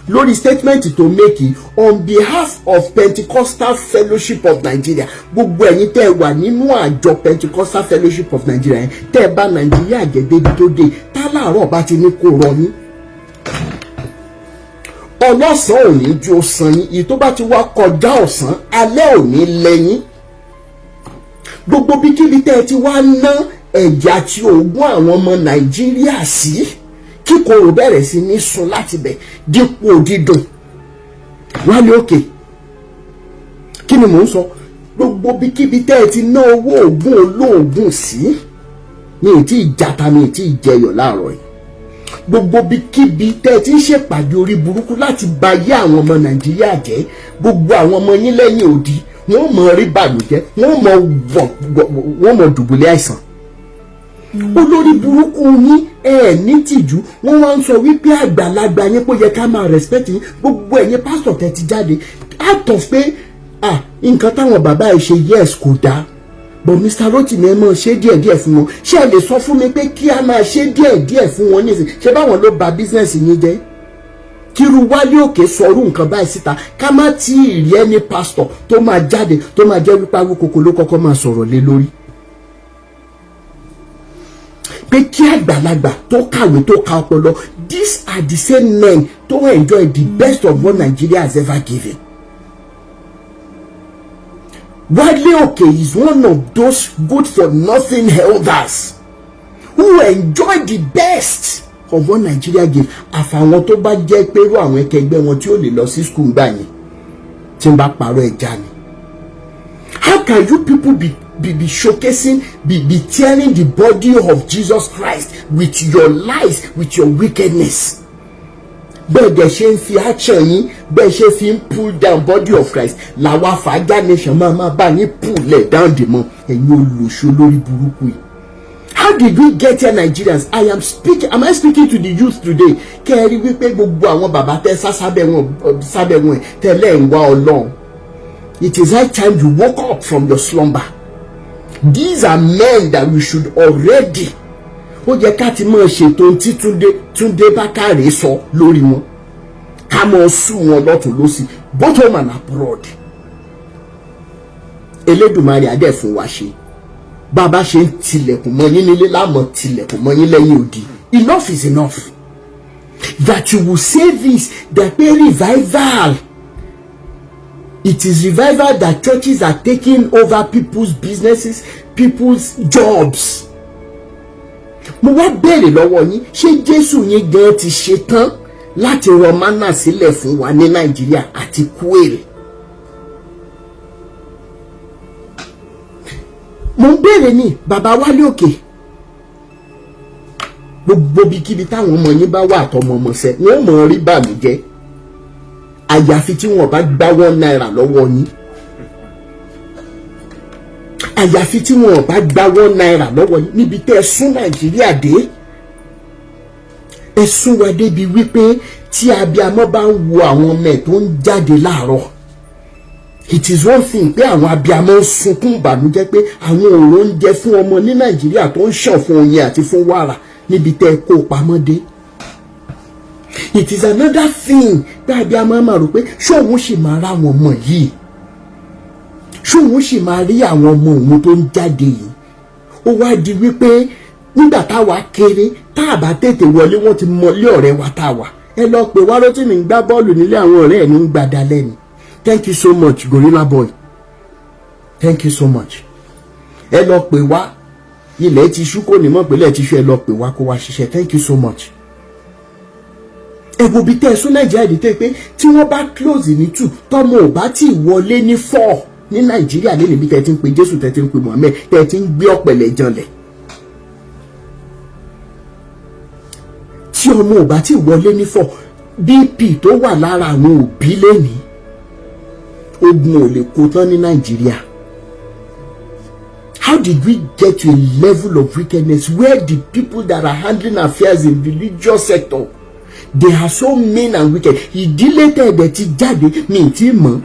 lórí statement tó make on behalf of Pentecostal Fellowship of Nigeria, gbogbo ẹ̀yin tẹ́ ẹ wà nínú àjọ Pentecostal Fellowship of Nigeria yẹn, tẹ́ ẹ bá Nàìjíríà jẹ́ débi tó dé, tálàárọ̀ bá ti ní kó rọ yín, ọlọ́sàn ò ní jó san yín. Èyí tó bá ti wá kọjá ọ̀sán, alẹ́ ò ní lẹ́yìn. Gbogbo bíkíbi tẹ́ ẹ ti wá ná ẹ̀jẹ̀ àti òògùn àwọn ọmọ Nàìjíríà sí, kíkorò bẹ̀rẹ̀ sí ní sun láti bẹ̀ dípò dídùn. Wálé Òkè, kí ni mò ń sọ? Gbogbo bíkíbi tẹ́ ẹ ti ná owó òògùn olóògùn sí, mi ì tí ì jata, mi ì tí ì jẹyọ̀ láàárọ̀ yìí. Gbogbo bíkíbi tẹ́ ẹ ti ń ṣèpàdé orí burúkú láti ba ayé àwọn ọmọ Nàìjíríà jẹ́, gbogbo àwọn ọmọ yín lẹ́yìn odi, wọ́n mọ̀ rí bànújẹ́, wọ́n mọ̀ dùbúlẹ̀ àìsàn. Olórí burúkú yín, ẹ ní tìjú. Wọ́n wá ń sọ wípé àgbàlagbà yín kó yẹ ká máa respect yín. Gbogbo ẹ̀yin pásítọ̀ tẹ́ ti jáde out of pé, ah, nǹkan táwọn bàbá ẹ̀ ṣe, yes, kò dáa, but Mr. Rotimi, ẹ máa ṣe díẹ̀díẹ̀ fún wọn. Ṣé ẹ lè sọ fún mi pé kí a máa ṣe díẹ̀díẹ̀ fún wọn nísìnyí? Ṣé báwọn ló ba business yín jẹ́? Kíru Wálé Òkè sọrú nǹkan báyìí síta, ká má tí ì rí ẹni pásítọ̀ tó máa jáde tó máa jẹ́ wípé Awíkoko ló kọ́kọ́ máa sọ̀rọ̀ lé lórí pé kí àgbàlagbà tó kàwé, tó ka ọpọlọ. These are the same men tó enjoy the best of what Nigeria has ever given. Wálé Òkè is one of those good for nothing elders who enjoy the best of what Nigeria give. Àfàwọn tó bá jẹ́ pé irú àwọn akẹgbẹ́ wọn tí ó lè lọ sí school gbà yẹn, tí n bá parọ́, ẹja ni. How can you people be showcasing, be tearing the body of Jesus Christ with your lies, with your wickedness? Bẹ́ẹ̀ dẹ̀ ṣe ń fi action yín, bẹ́ẹ̀ ṣe fi ń pull down body of Christ, làwa Fàájà Nation máa bá yín pull ẹ̀ down the mọ́. Ẹ̀yin olùṣọ́ lórí burúkú yìí. How did we get here, Nigerians? I am speaking, am I speaking to the youth today? Kẹ́ ẹ rí wípé gbogbo àwọn bàbá tẹ́ sá sábẹ́ wọn tẹ́lẹ̀ ń wá Ọlọ́run. It is high time you woke up from your slumber. These are men that we should already Ó yẹ ká ti máa ṣètò ohun tí Túndé Bákàrè sọ lórí wọn, ká máa sue wọn lọ́tún lọ́sì, both home and abroad. Elédùmarè á dẹ̀ fún wa ṣe. Bàbá ṣe ń tilẹ̀kùn mọ́ yín nílé láàmú, tilẹ̀kùn mọ́ yín lẹ́yìn odi. Enough is enough. That you will say this, that pé revival, it is revival that churches are taking over people's businesses, people's jobs. Mo wá béèrè lọ́wọ́ yín, ṣé Jésù yín gan ti ṣe tán láti rọ mánà sílẹ̀ fún wa ní Nàìjíríà àti quail? Mo ń béèrè ní, bàbá Wálé Òkè. Gbogbo ibikíbi táwọn ọmọ yín bá wà, àtọmọ ọmọọṣẹ wọn mọ̀ rí bàmíjẹ́, àyàfi tí wọn bá gbá ₦1 lọ́wọ́ yín, àyàfi tí wọn bá gbá ₦1 lọ́wọ́ yín. Níbi tẹ́ ẹ sún Nàìjíríà dé, ẹ sún wa débi wípé tí abiamọ bá ń wo àwọn ọmọ ẹ̀ tó ń jáde láàárọ̀, it is one thing pé àwọn abiamọ ń sunkún ìbànújẹ́ pé àwọn òrò ń jẹ fún ọmọ ní Nàìjíríà tó ń ṣàn fún oyin àti fún wàrà níbi tẹ́ ẹ kó pamọ́ dé. It is another thing pé abiamọ máa rò pé ṣóun sì máa rá àwọn ọmọ yìí, ṣóun sì máa rí àwọn ọmọ òun tó ń jáde yìí. Ó wá di wípé nígbà táwa kéré, tá a bá tètè wọlé, wọ́n ti mọlé ọ̀rẹ́ wa tá a wà. Ẹ lọ pé wá, Rótìmí ń gbá bọ́ọ̀lù nílé àwọn ọ̀rẹ́ ẹ̀ ní ń gbadá lẹ́nu. Thank you so much, Gorilla Boy, thank you so much. Ẹ lọ pè wá, ilẹ̀ ti ṣú, kò ní mọ̀ pé ilẹ̀ ti ṣú. Ẹ lọ pè wá kó wá ṣiṣẹ́. Thank you so much. Ẹ wo bí tẹ́ ẹ sún Nàìjíríà dé, tẹ́ pé tí wọ́n bá close ní 2, tọ́mọ ò bá tí ì wọlé ní 4 ní Nàìjíríà lẹ́nu, bí tẹ́ ti ń pe Jésù, tẹ́ ti ń pe Muhammed, tẹ́ ti ń gbé ọ̀pẹ̀lẹ̀ janlẹ̀, tí ọmọ ò bá tí ì wọlé ní 4, BP tó wà lára àwọn òbí lẹ́nìí, ogun ò lè kó tán ní Nàìjíríà. How did we get to a level of wickedness where the people that are handling affairs in religious sector, they are so mean and wicked? Ìdílé tẹ̀ẹ̀dẹ̀ ti jáde, mi ti mọ̀,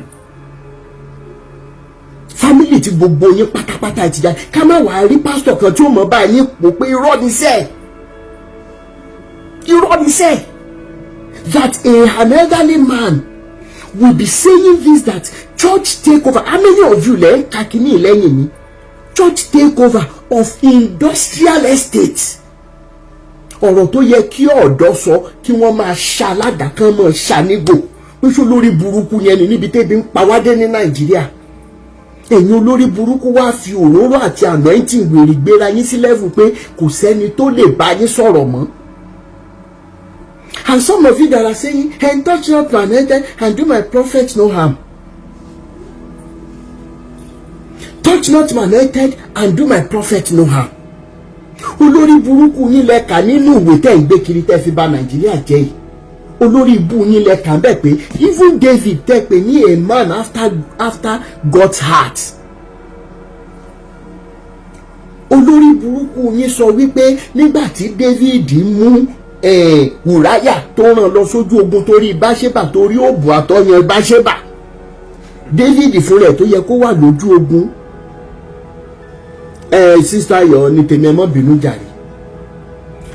family tí gbogbo yín pátápátá ti jáde, ká má wàá rí pásítọ̀ kan tí ó mọ̀ báyìí pò pé irọ́ ni sẹ́ẹ̀, irọ́ ni sẹ́ẹ̀, that an elderly man will be saying this, that church take over. How many of you lẹ́ ń ka kínní lẹ́yìn mi? Church take over of industrial estate. Ọ̀rọ̀ tó yẹ kí ọ̀dọ́ sọ, kí wọ́n máa ṣa aládàá, kan máa ṣa nígò pé ṣó lórí burúkú yẹn ni, níbi tẹ́bi ń pa wá dé ní Nàìjíríà. Ẹ̀yin olórí burúkú wá fi òróró àti anointing wèrè gbéra yín sí level pé kò sẹ́ni tó lè bá yín sọ̀rọ̀ mọ́. And some of you that are saying, "And touch not my anointed and do my prophet no harm." Touch not my anointed and do my prophet no harm. Olórí burúkú yín lẹ́ka nínú ìwé tẹ́ ń gbé kiri tẹ́ fi bà Nàìjíríà jẹ́ yìí. Olórí ibú yín lẹ́ka bẹ́ẹ̀ pé even David tẹ́ pé ní a man after God's heart. Olórí burúkú yín sọ wípé nígbà tí David mú Wùráyà tó ràn lọ sójú ogun torí Báṣébà, torí òbò àtọyàn Báṣébà, David fúnra ẹ̀ tó yẹ kó wà lójú ogun. Sister Ayọ̀ ní tèmi, ẹ má bínú jàre.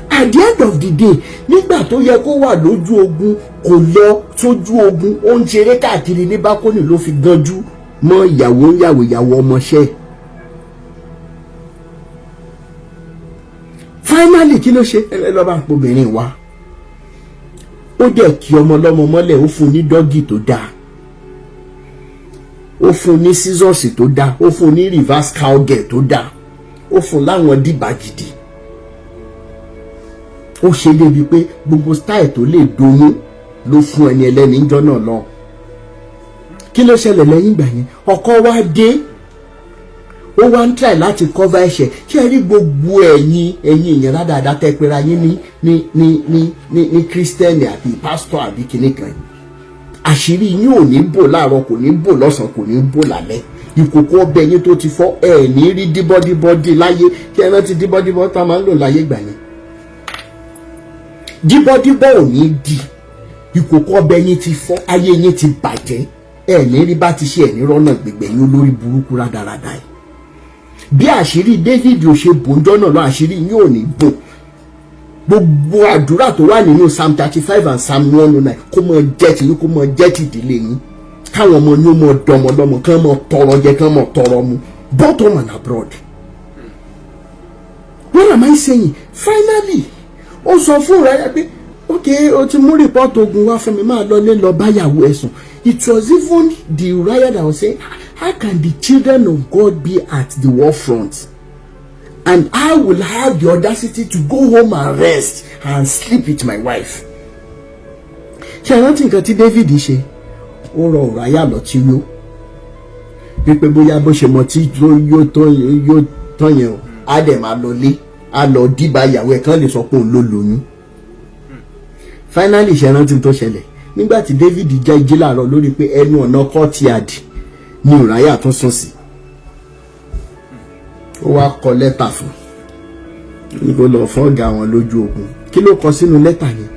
At the end of the day, nígbà tó yẹ kó wà lójú ogun, kò lọ sójú ogun, ó ń ṣeré káàkiri ní balcony, ló fi ganjú mọ́ ìyàwó ìyàwó ìyàwó ọmọọṣẹ́. Finally, kí ló ṣe? Ẹ lọ́ bá ń pobìnrin wa. Ó dẹ̀ kí ọmọ ọlọ́mọ mọ́lẹ̀, ó fún un ní doggy tó dáa, ó fún un ní scissors tó dáa, ó fún un ní reverse cowgirl tó dáa, ó fún un láwọn dìbà gidi. Ó ṣe débi pé gbogbo style tó lè doyún ló fún ẹni ẹlẹ́ni níjọ́ náà lọ. Kí ló ṣẹlẹ̀ lẹ́yìn ìgbà yẹn? Ọkọ wa dé, ó wá ń try láti cover ẹ̀ṣẹ̀. Ṣé ẹ rí gbogbo ẹ̀yin èèyàn ládàáda tẹ́ pera yín ní kírísítẹ́nì àbí pásítọ̀ àbí kinní kan, àṣírí yín ò ní bò láàárọ̀, kò ní bò lọ́sàn-án, kò ní bò lálẹ́. Ìkòkò ọbẹ̀ yín tó ti fọ́, ẹ̀ ní rí díbọ́díbọ́dí láyé. Ṣé ẹ rántí díbọ́díbọ́ tá a máa ń lò láyé ìgbà yẹn? Díbọ́díbọ́ ò ní di. Ìkòkò ọbẹ̀ yín ti fọ́, ayé yín ti bàjẹ́, ẹ̀ ní rí bá ti ṣe, ẹ̀ ní rọ́nà gbègbè yín, olórí burúkú rádaràda yìí. Bí àṣírí David ò ṣe bò ń jọ́ náà lọ, àṣírí yín ò ní bò. Gbogbo àdúrà tó wà nínú Psalm 35 and Psalm 109, kó mọ jẹ́ ti yín, kó mọ jẹ́ ti ìdílé yín, káwọn ọmọ yín ó mọ dọmọ lọmọ, kán mọ tọrọ jẹ, kán mọ tọrọ mu, both home and abroad. What am I saying? Finally, ó sọ fún rẹ pé, "Ok, o ti mú report ogun wá fún mi, máa lọ lé, lọ báyàwó ẹ̀ sùn." It was even the Uriah that was saying, "How can the children of God be at the war front and I will have the audacity to go home and rest and sleep with my wife?" Ṣé ẹ rántí nǹkan tí David ṣe? Ó rọ Uriah lọ́tí yó, wípé bóyá bó ṣe mọ tí yóò tán, yóò tán yẹn o, á dẹ̀ máa lọ lé, á lọ dìbà ìyàwó ẹ̀, kán lè sọ pé òun ló lóyún. Finally, ṣe rántí tó ṣẹlẹ̀ nígbà tí David jẹ́ jí láàárọ̀ lórí pé ẹnu ọ̀nà courtyard ni Uriah tún sùn sí? Ó wá kọ lẹ́tà fún ní kó lọ fún ọ̀gá wọn lójú ogun. Kí ló kọ sínú lẹ́tà yẹn?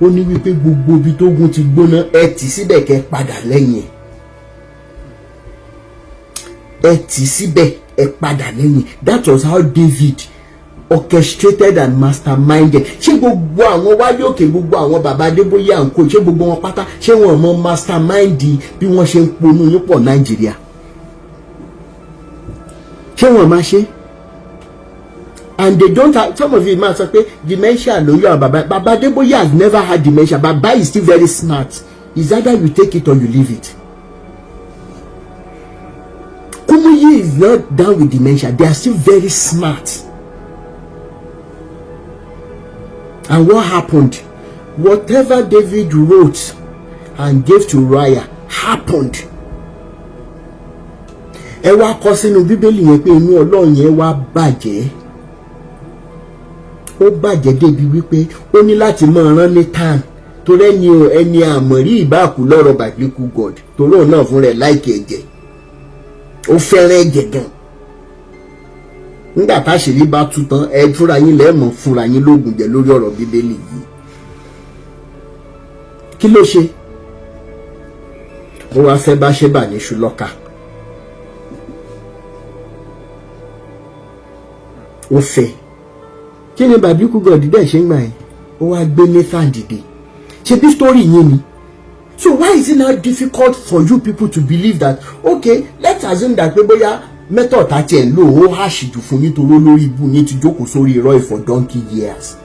Ó ní wípé gbogbo ibi tógun ti gbóná, ẹ tì síbẹ̀, kẹ́ padà lẹ́yìn ẹ̀. Ẹ tì síbẹ̀, ẹ padà lẹ́yìn. That was how David orchestrated and masterminded. Ṣé gbogbo àwọn Wálé Òkè, gbogbo àwọn bàbá Adébóyè à ń kó, ṣé gbogbo wọn pátá, ṣé wọn mọ mastermind bí wọ́n ṣe ń ponú yín pọ̀ Nàìjíríà? Ṣé wọn máa ṣe? And they don't have, some of you máa sọ pé dementia ló ń yọ àwọn bàbá. Bàbá Adébóyè has never had dementia. Bàbá is still very smart. It's either you take it or you leave it. Kumuyi is not down with dementia. They are still very smart. And what happened? Whatever David wrote and gave to Uriah happened. Ẹ wá kọ sínú Bíbélì yẹn pé inú Ọlọ́run yẹn wá bàjẹ́. Ó bàjẹ́ débi wípé ó ní láti máa rán Nathan, torí ẹni o, ẹni àmọ̀rí ìbáàkú lọ́rọ̀ biblical God, torí òun náà fún rẹ̀ like ẹ̀jẹ̀, ó fẹ́ràn ẹ̀jẹ̀ gan. Nígbà táṣìírí bá tú tán, ẹ fúnra yín lẹ́ẹ̀mọ̀ fúnra yín lóògùn jẹ lórí ọ̀rọ̀ Bíbélì yìí. Kí ló ṣe? Ó wá fẹ́ Báṣẹ́bà ní ṣùlọ́kà. Ó fẹ́. Kí ni biblical God dẹ̀ ṣe ń gbà yẹn? Ó wá gbé Nathan dìde. Ṣe bí story yín ni. So why is it now difficult for you people to believe that, okay, let's assume that pé bóyá method àti ẹ̀ ń lò ó harsh jù fún yín, torí olórí ibu yín ti jókòó sórí irọ́ for donkey years?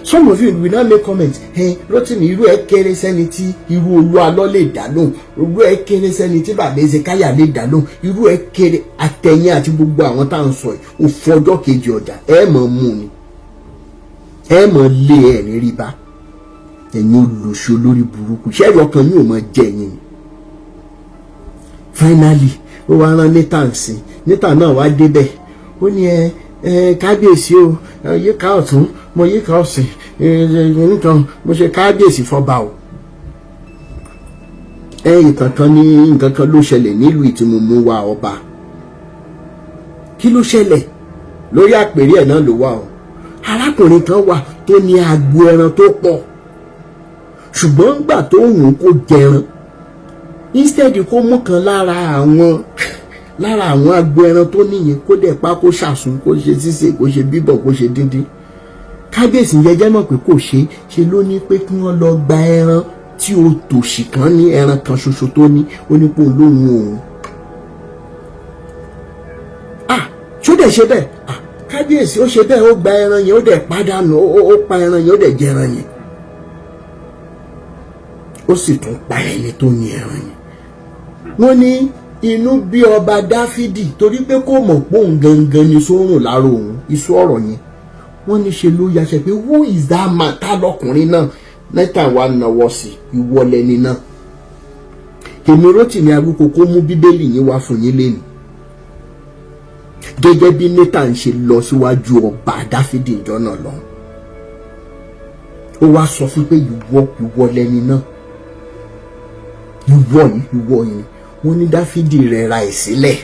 Some of you will now make comment, "Ẹ Rotimi, irú ẹ kéré sẹ́ni tí irú Olú Alọ́ lè dá lóhùn, irú ẹ kéré sẹ́ni tí bàbá Ezekiah lè dá lóhùn, irú ẹ kéré." Àtẹ̀yìn àti gbogbo àwọn tá à ń sọ yìí, òfò ọjọ́ kejì ọjà ẹ mọ̀ mú ni, ẹ mọ̀ lé ẹ̀ ní rí bá. Ẹ̀yin olùṣọ́ olórí burúkú, ṣẹ́ẹ̀rì ọkàn yóò mọ̀ jẹ́ ẹ̀yin ni. Finally, ó wá rán Nathan sí. Nathan náà wá débẹ̀, ó ní, "Ẹ ẹ kábíyèsí o, yíká ọ̀tún mo yíká ọ̀sìn nǹkan, mo ṣe kábíyèsí fọba o. Ẹ ìtàn kan ní nǹkan kan ló ṣẹlẹ̀ nílùú tí mo mú wá ọba." Kí ló ṣẹlẹ̀? Lórí àpèrè ẹ̀ náà ló wà o. Arákùnrin kan wà tó ní agbo ẹran tó pọ̀, ṣùgbọ́n ńgbà tó wù kó jẹran, instead kó mú kan lára àwọn agbo ẹran tó níyẹn, kó dẹ̀ pa, kó ṣàsùn, kó ṣe sísè, kó ṣe bíbọ̀, kó ṣe díndín, kábíyèsí jẹjẹ mọ̀ pé kò ṣe. Ṣe ló ní pé kí wọ́n lọ gba ẹran tí o tòṣì kan ní, ẹran kan ṣoṣo tó ní. Ó ní pé òun lóhun òun. Ah, ṣó dẹ̀ ṣe bẹ́ẹ̀? Ah, kábíyèsí, ó ṣe bẹ́ẹ̀. Ó gba ẹran yẹn, ó dẹ̀ pàdánù, ó pa ẹran yẹn, ó dẹ̀ jẹ ẹran yẹn, ó sì tún pa ẹni tó ní ẹran yẹn. Wọ́n ní inú bí ọba Dáfídì, torí pé kò mọ̀ pé òun gangan ni sórùn lára òun iṣu ọ̀rọ̀ yẹn. Wọ́n ní ṣe ló yaṣẹ pé, "Who is that man? Tá lọkùnrin náà?" Nathan wá nawọ́ sí, "Ìwọ lẹni náà." Èmi Rótìmí Awíkókó mú Bíbélì yín wá fún yín lẹ́nu, gẹ́gẹ́ bí Nathan ṣe lọ síwájú ọba Dáfídì ìjọ náà lọ. Ó wá sọ fún pé, "Ìwọ, ìwọ lẹni náà, ìwọ yìí, ìwọ yìí." Wọ́n ní Dáfídì rẹra ẹ̀ sílẹ̀,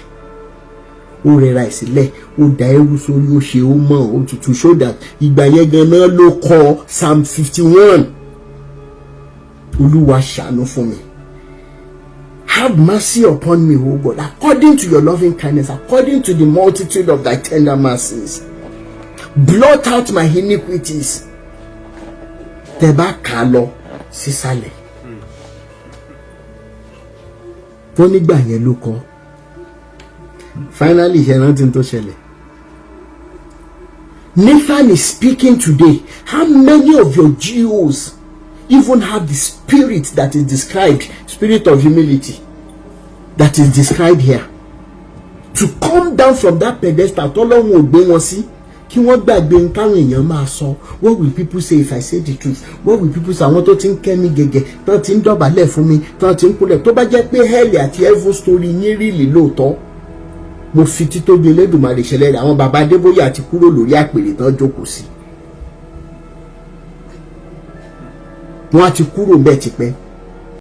ó rẹra ẹ̀ sílẹ̀, ó da ẹrú sórí, ó ṣe, ó mọ̀, ó tutù sódà. Ìgbà yẹn gan-an ló kọ Psalm 51: "Olúwa, ṣàánú fún mi. Have mercy upon me, O God, according to your loving kindness, according to the multitude of thy tender mercies." Blot out my iniquities. Tẹ́ bá kà á lọ sísàlẹ̀, tó nígbà yẹn ló kọ. Finally, ṣe rántí tó ṣẹlẹ̀? Nathan is speaking today. How many of your GOs even have the spirit that is described, spirit of humility that is described here, to come down from that pedestal tọ́lọ́run ò gbé wọn sí, kí wọ́n gbàgbé ohun táwọn èèyàn máa sọ? What will people say if I say the truth? What will people say? Àwọn tó ti ń kẹ́ mi gẹ́gẹ́, tó ti ń dọ̀bálẹ̀ fún mi, tó ti ń kúnlẹ̀, tó bá jẹ́ pé hell àti heaven story yín really lóòótọ́, mo fi títóbi Elédùmarè ṣẹlẹ̀ rẹ̀, àwọn bàbá Adébóyè àti kúrò lórí àpèrè tán jókòó sí, wọ́n á ti kúrò bẹ́ẹ̀ tipẹ́.